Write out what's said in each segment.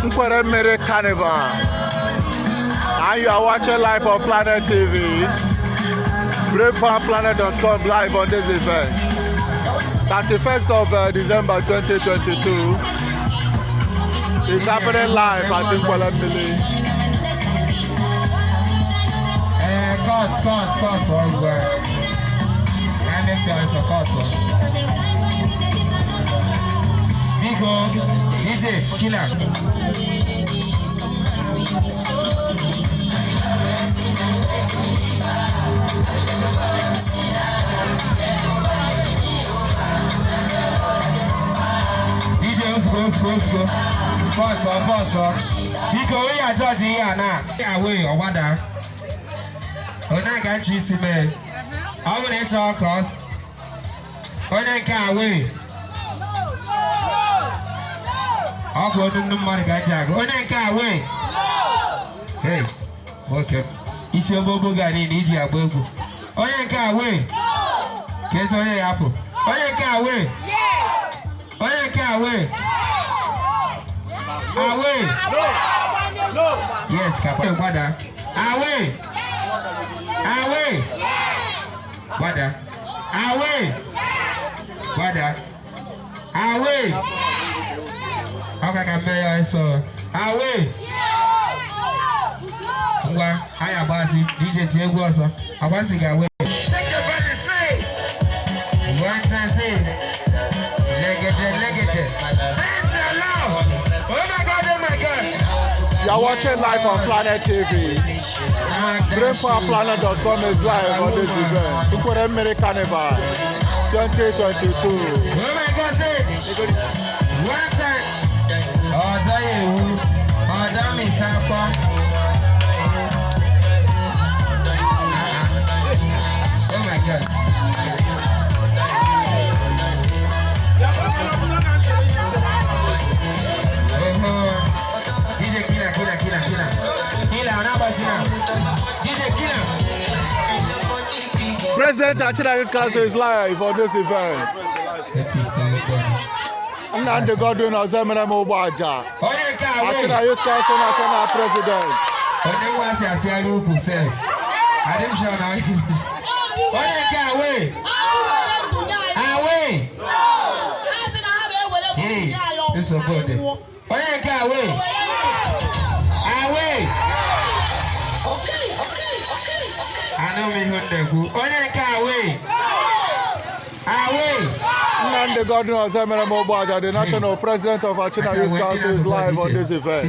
Nkwere-Mmiri Carnival. And you are watching live on Planet TV. BrainPowerPlanet.com live on this event. 31st of December 2022. It's happening live at Nkwere-Mmiri. Cut, all right. And next time it's a cut. Nico, DJ, Killer. DJ, let's go. Boss. Nico, we are judging here now. Away or what? When I got you, man, I'm going to talk us. When I got away, I'll go to the money. When I got away, hey, okay. It's your bobo guy in Egypt. When I got away, guess what happened? When I got away, when I got away, yes, Captain, away. Away. Okay, I so away. I abasi DJ Tiago also. Abasi away. Shake your body, say. One time say. Legate. Oh my God. You are watching live on Planet TV. BrainPowerPlanet.com is live on this event. Nkwere-Mmiri Carnival 2022. Oh my God, say one time. Oh, damn it, Sapa. Oh my God. DJ Killer. President Achina Youths Council is live on this event. Nnamdi G O Ugbaja, Achina Youths Council National President. This is good. Away. I know me who Nnamdi G O Ugbaja, the national president of Achina Youths Council, is live on this event.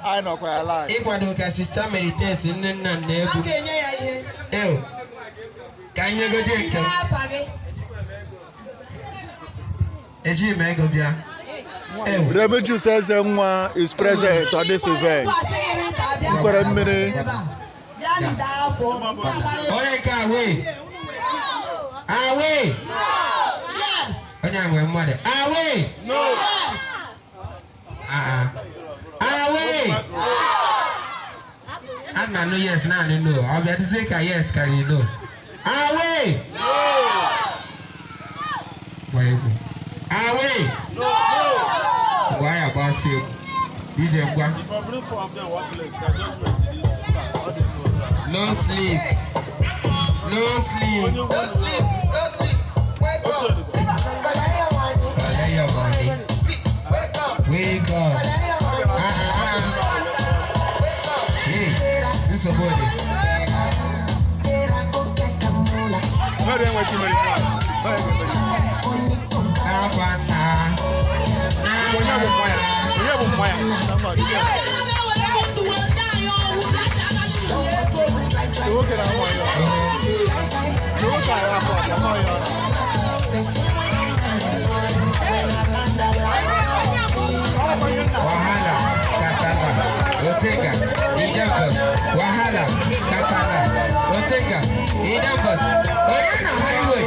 I know quite a lot. Remigus Ezenwa is present on this event. Nkwere-Mmiri. Away. Yes. Away. No. Yes. Away. I'm not no yes now no. I'll be to say yes, can you know? Away. No. Away. No. Why about you? DJ Ngwa. No sleep. Wake up. Hey, this is a body. Wahala, Kasanga, Otega, Idambos, Wahala, Kasanga, Otega, Idambos, Oriana Highway.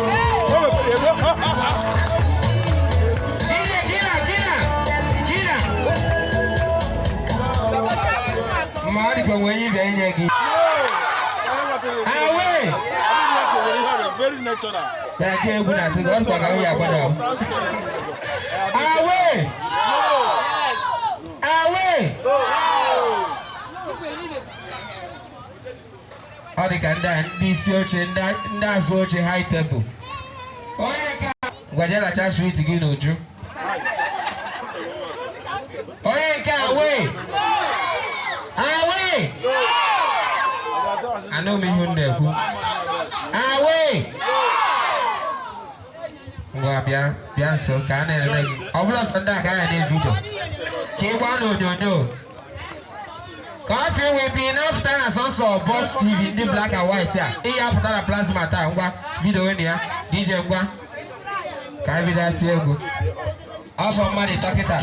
Mari kwa mwenye vya inegi. Away! very natural. Thank you, good night. God for you, Akwaugo. Away! Away! All the Kanda, this oche, that's oche high tempo. Oyeka, Guajala chance sweet to get no Jew. Oyeka, away! Away! I know me who there. Away! Bien so can I send that guy in video. Keep on no. Coffee will be enough time as also box TV in the black and white here. Here after the plasma time, video in here, DJ Gwa. Can be that see go. Off of money, talk it up.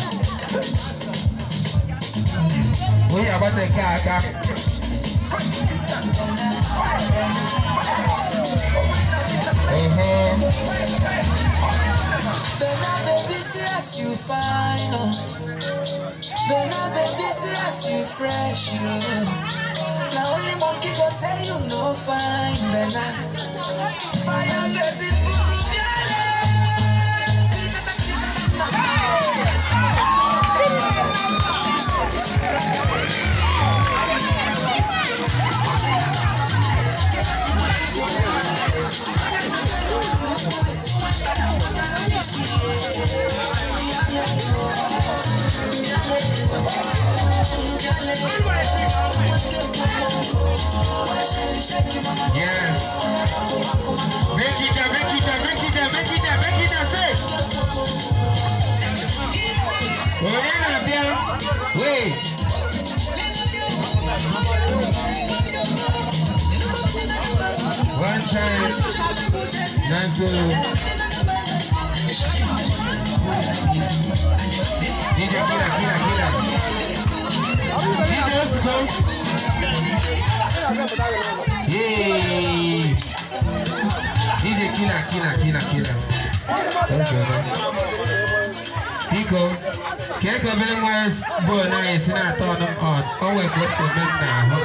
We are about to car. Baby, see as you fine, baby, see as you fresh, Now only monkey go say you no fine, fire, baby, Yes. Make it say. Wait. One time. That's all. DJ Killer. DJ, let's go. Yay! DJ Killer. That's good. Pico, can't come in and born nice and I thought them on. Oh, wait, what's a man now?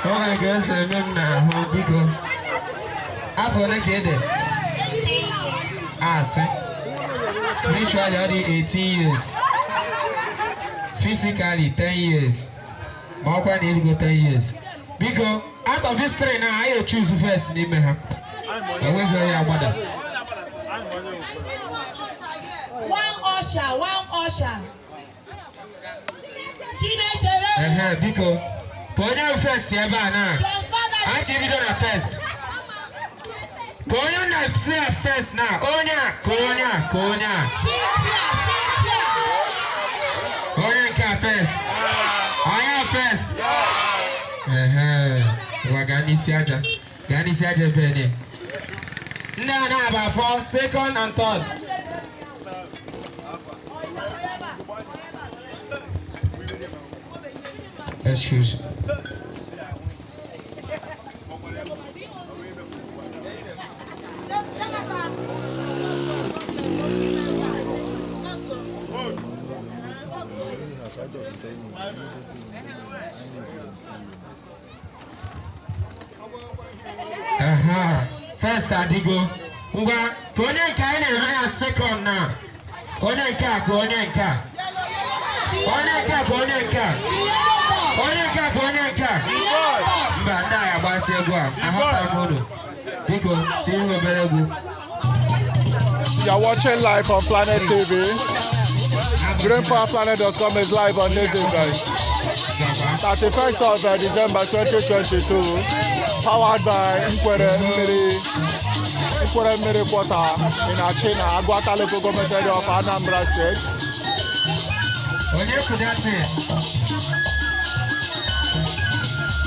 Oh, my God, say men now. Pico. I for the kid. See. Spiritually, only 18 years. Physically, 10 years. More than 10 years. Because out of this three now, I choose first. Name her. Where's your mother? One usher. Teenager. Because Ponya first, yeah, now. I actually done a first. Ponya na say first now. Konya. Cynthia. Ponya ka first. I am first. Wagani siaja bene. No, about 4, second and third. Excuse me. First Adigo. Ngwa, Konyenka ina second now. Konyenka. Mbanda ya basi egwa. Ahapa imono. Biko, timu obelegu. You are watching live on Planet TV. GreenPowerPlanet.com is live on this guys. 31st of December 2022. Powered by Nkwere-Mmiri Quarter in Achina, Agwata local government area of Anambra State.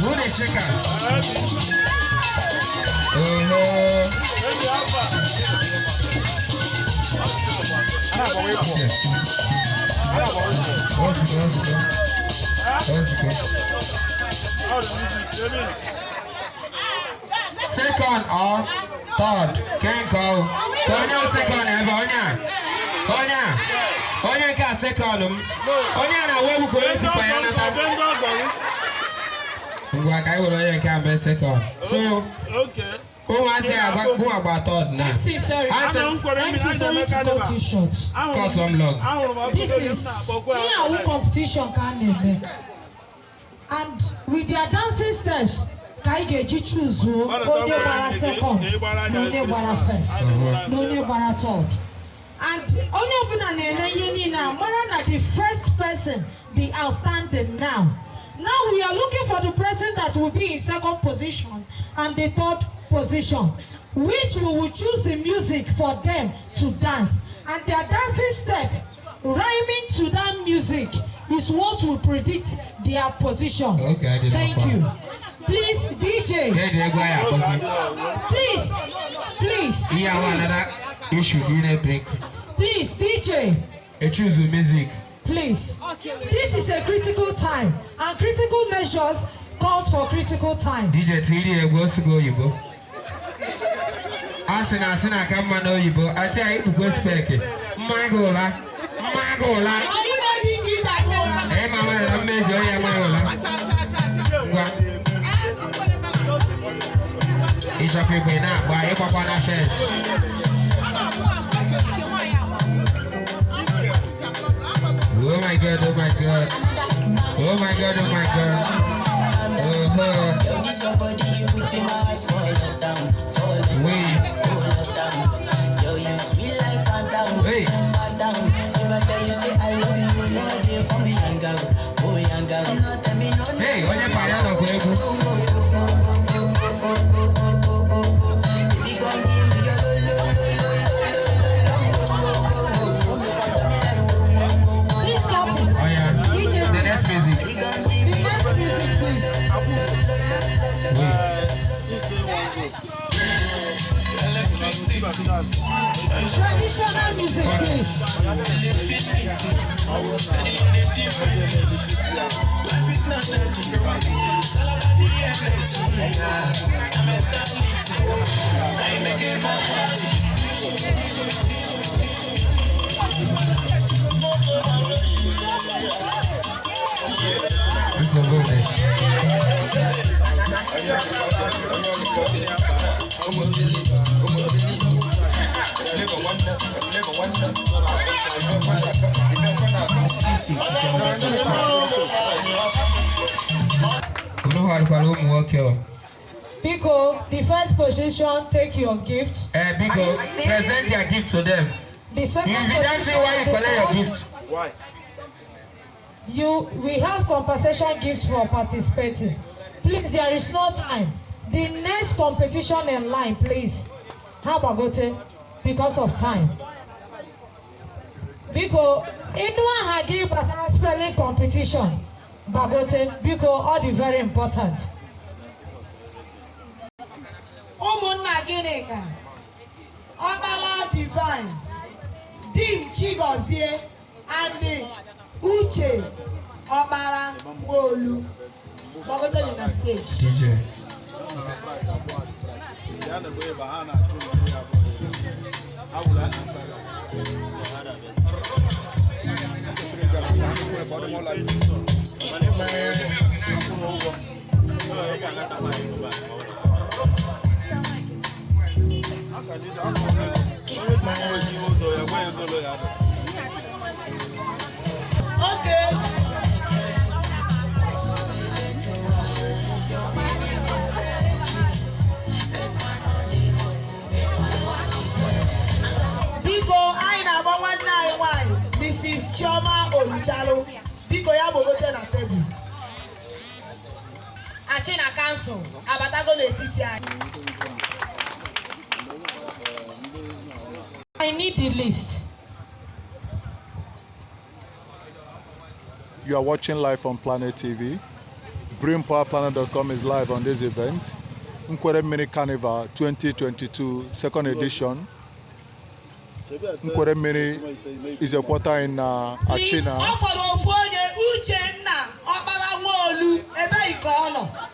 Who they shake second or third, can't go. Onya second, Onya ka second. Onya na webu ko esi payana ta. Ngwa kai wo Onya ka be second. So, Who wants to go about third now? MC, sorry. MC, sorry to cut you short. Cut some long. This is our competition, and with their dancing steps, Kaigeji choose who only bara second, no bara first, no bara third. And only open an now, more than the first person, the outstanding now. Now we are looking for the person that will be in second position and the third position, which we will choose the music for them to dance. And their dancing step, rhyming to that music, is what will predict their position. Okay, thank you. Please, DJ. Please. Yeah, another issue you need bring. Please, DJ. Choose the music. Please. This is a critical time, and critical measures calls for critical time. DJ TD goes to go, you go. Asina, come on, you go. I tell you to go speak it. Magola. Are you ready to give that one? Hey, Mama, I'm busy. It's a people now, but if I want to fence. Oh my God, oh my God. Oh my God, oh my God. Wait. Wait. Hey, what you parado, Traditional music, please. This is a movie. Biko, the first position, take your gift. Biko, present your gift to them. The second position, you don't say why you collect your gift. Why? We have compensation gifts for participating. Please, there is no time. The next competition in line, please. How about Gote? Because of time. Because anyone has given personal spelling competition, Bagote, because all the very important. Omona Gineka, Obala Divine, Dim Chigozie, and Uche Obara Wolu. Bagote on the stage. DJ. Okay. Mrs. Chioma Oluchalo, Biko ya bogote na table. Achina Council, abatago n'etiti anyị. I need the list. You are watching live on Planet TV. BrimPowerPlanet.com is live on this event. Nkwere-Mmiri Carnival 2022, second edition. Nkwere-Mmiri is a quarter in Achina.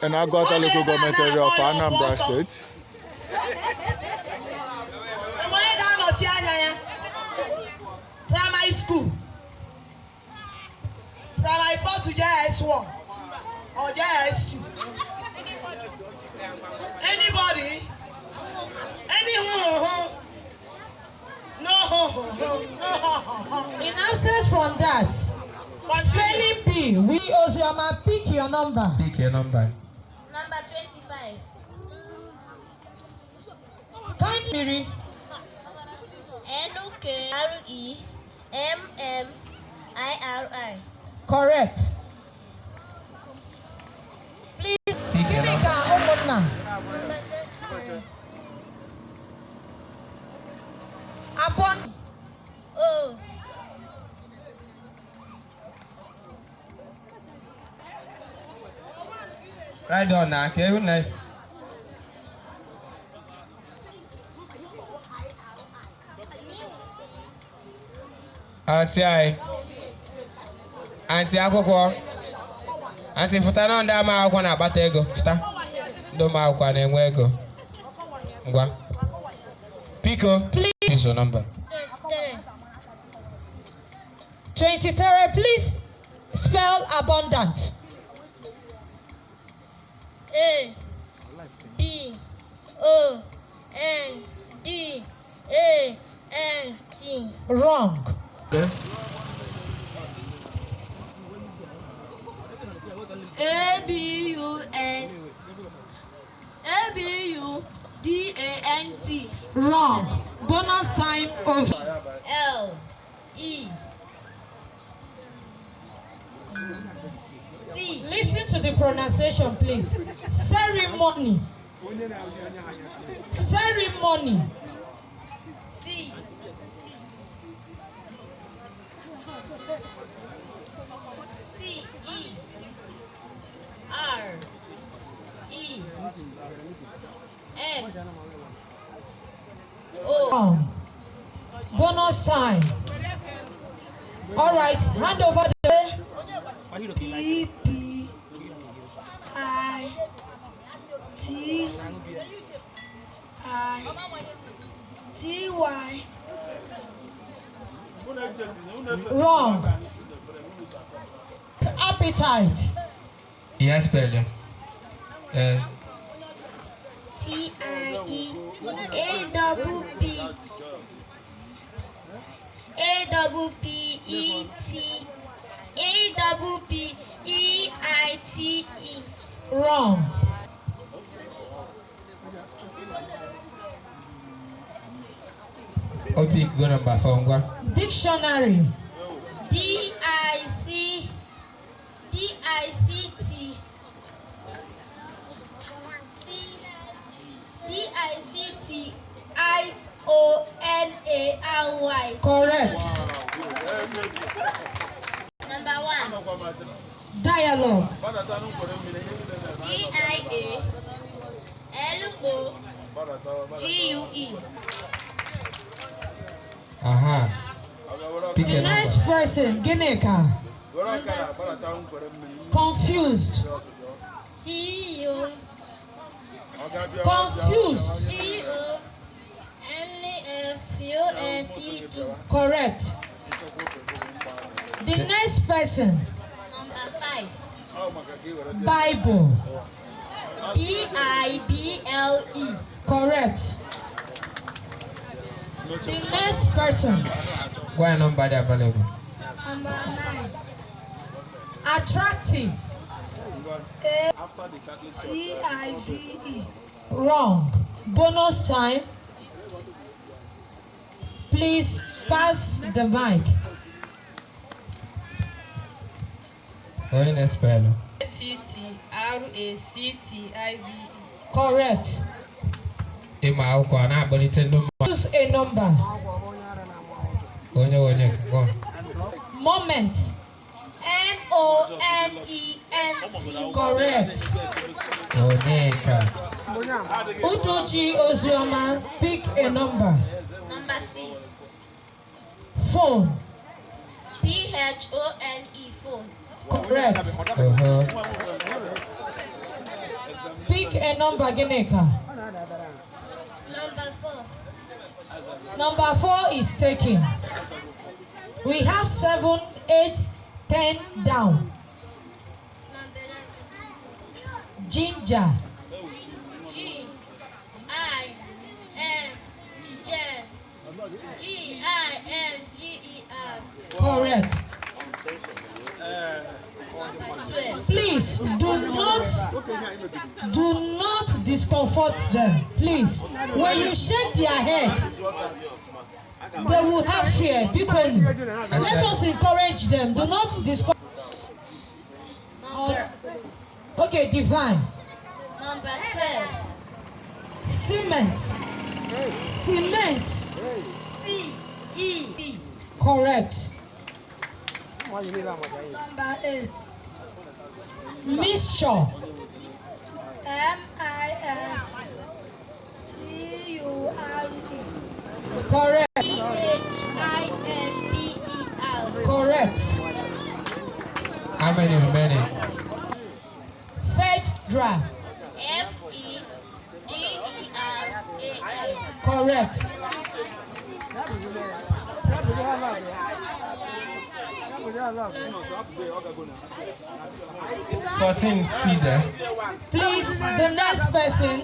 And I got a local government area of Anambra State. Primary school. Primary 4 to JS1 or JS2. Anybody? In absence from that, spelling B, we Ozioma, pick your number. Pick your number. Number 25. Kindly. Nkwere-Mmiri. Correct. Please, Pick your number. Number Upon. Oh. Right on now, okay, good night. Auntie akwụkwọ. Auntie fụta na ndị ama akwụkwọ na-akpata ego. Fụta. Ndị ama akwụkwọ na-enwe ego. Ngwa. Pico. Please your number. 23, please spell abundant. A B O N D A N T. Wrong. Okay. ABUDANT. Wrong. Bonus time over. L E C. Listen to the pronunciation, please. Ceremony. Ceremony. C C E R E M O. Wrong. Bonus sign. All right, hand over the P P I T I T Y. wrong. Appetite. Yes, spell TIEAPPETE. Wrong. Opic go number 4. Dictionary. DICTIONARY. Correct. Number 1. Dialogue. DIALOGUE. Aha. Pick The a next number. person, Gineka. Confused. CO. Confused. CONFUSED. Correct. The next person, Number 5. Bible. BIBLE. Correct. The next person, What number they available? Number 9. attractive. TIVE. Wrong. Bonus time. Please pass the mic. Going to spell. TTRACTIVE. Correct. Ima akwụkwọ na-akpọlite ndị mmadụ. Choose a number. Onye go. Moment. MONENT. Correct. Onyeka. Udoji Ozioma, pick a number. Number 6. Phone. PHONE. Phone. Correct. Pick a number, Gineka. Number 4. Number 4 is taken. We have 7, 8, 10 down. Number 11. Ginger. GINGER. G-I-N-G-E-R. Correct. 12. Please do not discomfort them. Please, when you shake their head, they will have fear. Because let us encourage them. Do not discomfort. Okay, divine. Number 12. Cement. C-E-E. Correct. Number 8. Mixture. M-I-S-T-U-R-E. Correct. P-H-I-N-B-E-R. Correct. How many remaining? Fedra. F-E-D-E-R-A-I. Correct. It's 14 still there. Please, the next person.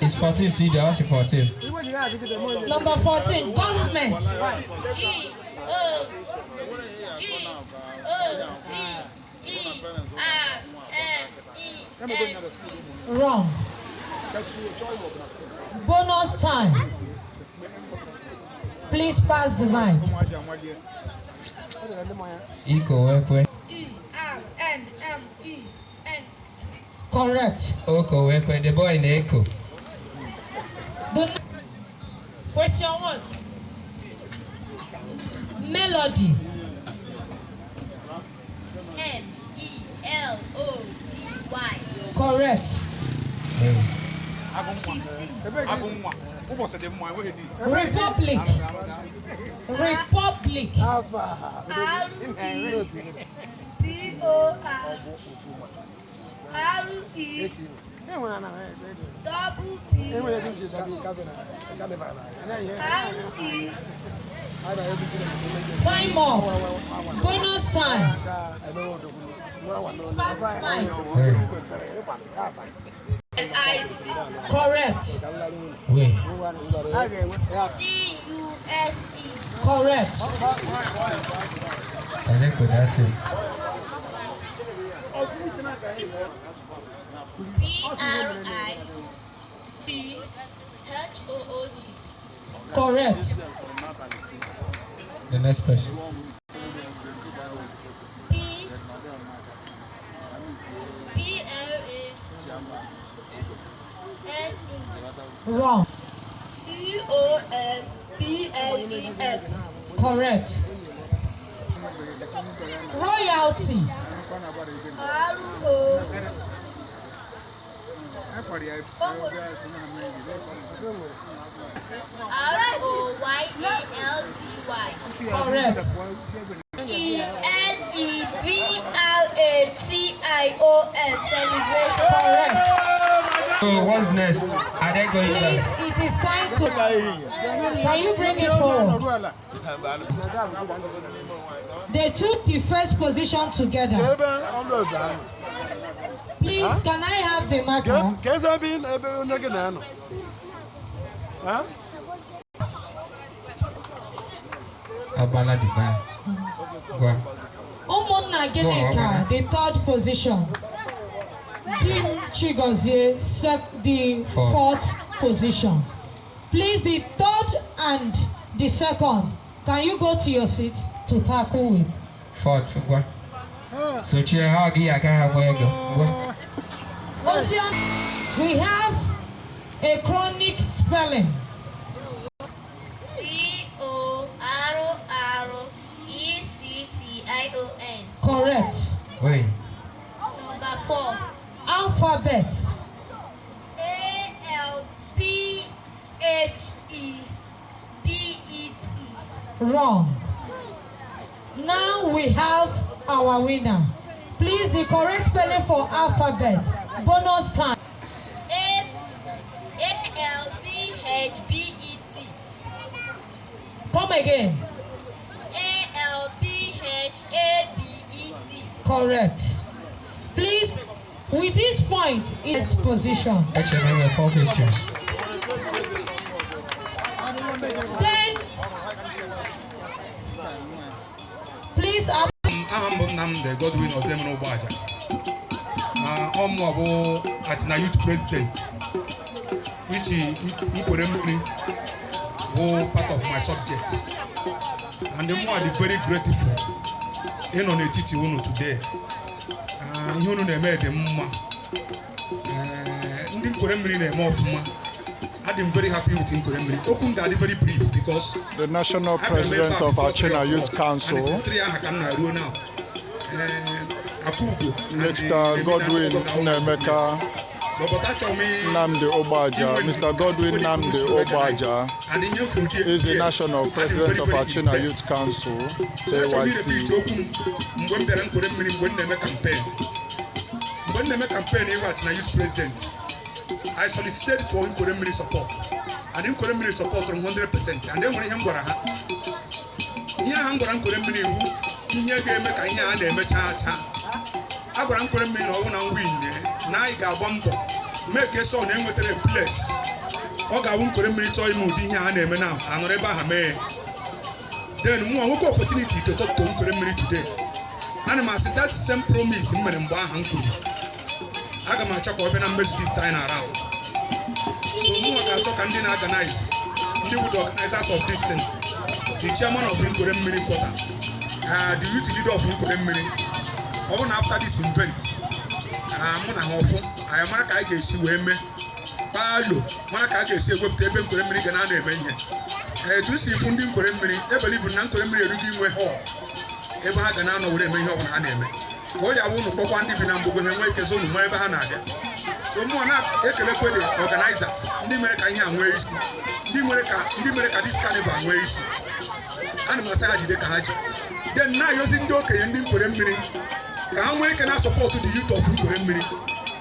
It's 14 still there. What's the 14? Number 14, government. G-O-V-E-R-N-E. Wrong. Bonus time. Please pass the mic. Eco Wekwe. E-R-N-M-E-N. Correct. Oko Wekwe. The boy in the echo. Question 1. Melody. M-E-L-O-D-Y. Correct. Republic. Republic. R-E-P-O-R-R-E. Double P. R-E. Time up. Bonus time. I-C. Correct. Wait. C-U-S-E. Correct. I think that's it. P-R-I-C-H-O-O-G. Correct. The next person. P-L-A-S-E. Wrong. C-O-M-B-L-E-X. Correct. Royalty. R-O. R-O-Y-A-L-T-Y. Correct. E-L-E-B-R-A-T-I-O-N. Celebration. Correct. So what's next? Are they going Please, down? it is time to. Can you bring it forward? They took the first position together. Please, can I have the marker? Abala Divine. Go on. Umunna Genika, the third position. Dim Chigozie, the fourth position. Please, the third and the second. Can you go to your seats to tackle with? Fourth. Go on. So cheer how I can have where go. Ocean, we have a chronic spelling. C-O-R-R-E-C-T-I-O-N. Correct. Wait. Number 4. Alphabet. A-L-P-H-E-B-E-T. Wrong. Now we have our winner. Please, the correct spelling for alphabet. Bonus time. A-L-P-H-B-E-T. Come again. A-L-P-H-A-B-E-T. Correct. Please, with this point, is position. Actually, there were 4 questions. Nnamdi G O Ugbaja. I'm Achina Youth President, which is Nkwere-Mmiri, part of my subject. And the more I'm very grateful in on the TT today. You know they made the mama. Nkwere-Mmiri I'm very happy with Nkwere-Mmiri. Open are very brief because the national president of Achina Youths Council, Akwaugo, Mr. Godwin Nnamdi Ugbaja. Mr. Godwin Nnamdi Ugbaja is the national president of Achina Youths Council, AYC. When they make campaign, Achina Youth President, I solicited for Nkwere-Mmiri support, and Nkwere-Mmiri support from 100%. And then when I'm going to Nkwere-Mmiri, you can make a year and a mecha. I got Nkwere-Mmiri on win. Now I got one make a son and with a place. Oga Nkwere-Mmiri toy mood in here and now, and Reba Hame. Then one opportunity to talk to Nkwere-Mmiri today. And I must that same promise in Madam Bahanku. I got my chop open and message this time around. So more can talk and then organize. He would organize of this thing. The chairman of Nkwere-Mmiri Quarter, the youth leader of Nkwere-Mmiri. Even after this event, I'm I am not going to see women. Palo, Maraka is a web table Nkwere-Mmiri can have a venue. To see funding Nkwere-Mmiri, they believe in Nkwere-Mmiri looking way home. Ever had an honor with a million on anime. What I want to go on if I'm going to make a zone wherever Hanada. So, more not a organizers, the American young ways, the America this carnival ways, and massage the Kaji. Then now using Doke and Nkwere-Mmiri. Can we can support the youth of Nkwere-Mmiri?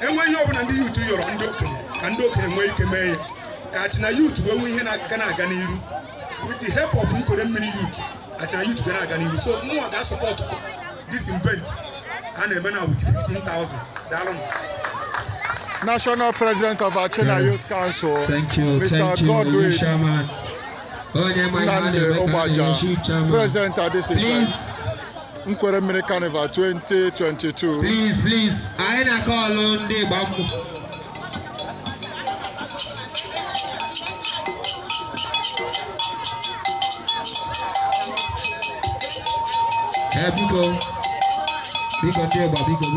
And when you open the youth to your own Doke and Doke and wake a mayor, Achina Youth when we can Ganiru with the help of Nkwere-Mmiri Youth. Achina Youth can Ganiru. So more that support this event and a banner with 15,000. National President of Achina Youths Council, thank you, Mr. Godwin Nnamdi Ugbaja, present at this event, Nkwere-Mmiri Carnival 2022. Please, I ain't call on the bamboo. Hey, people, big on there, but big on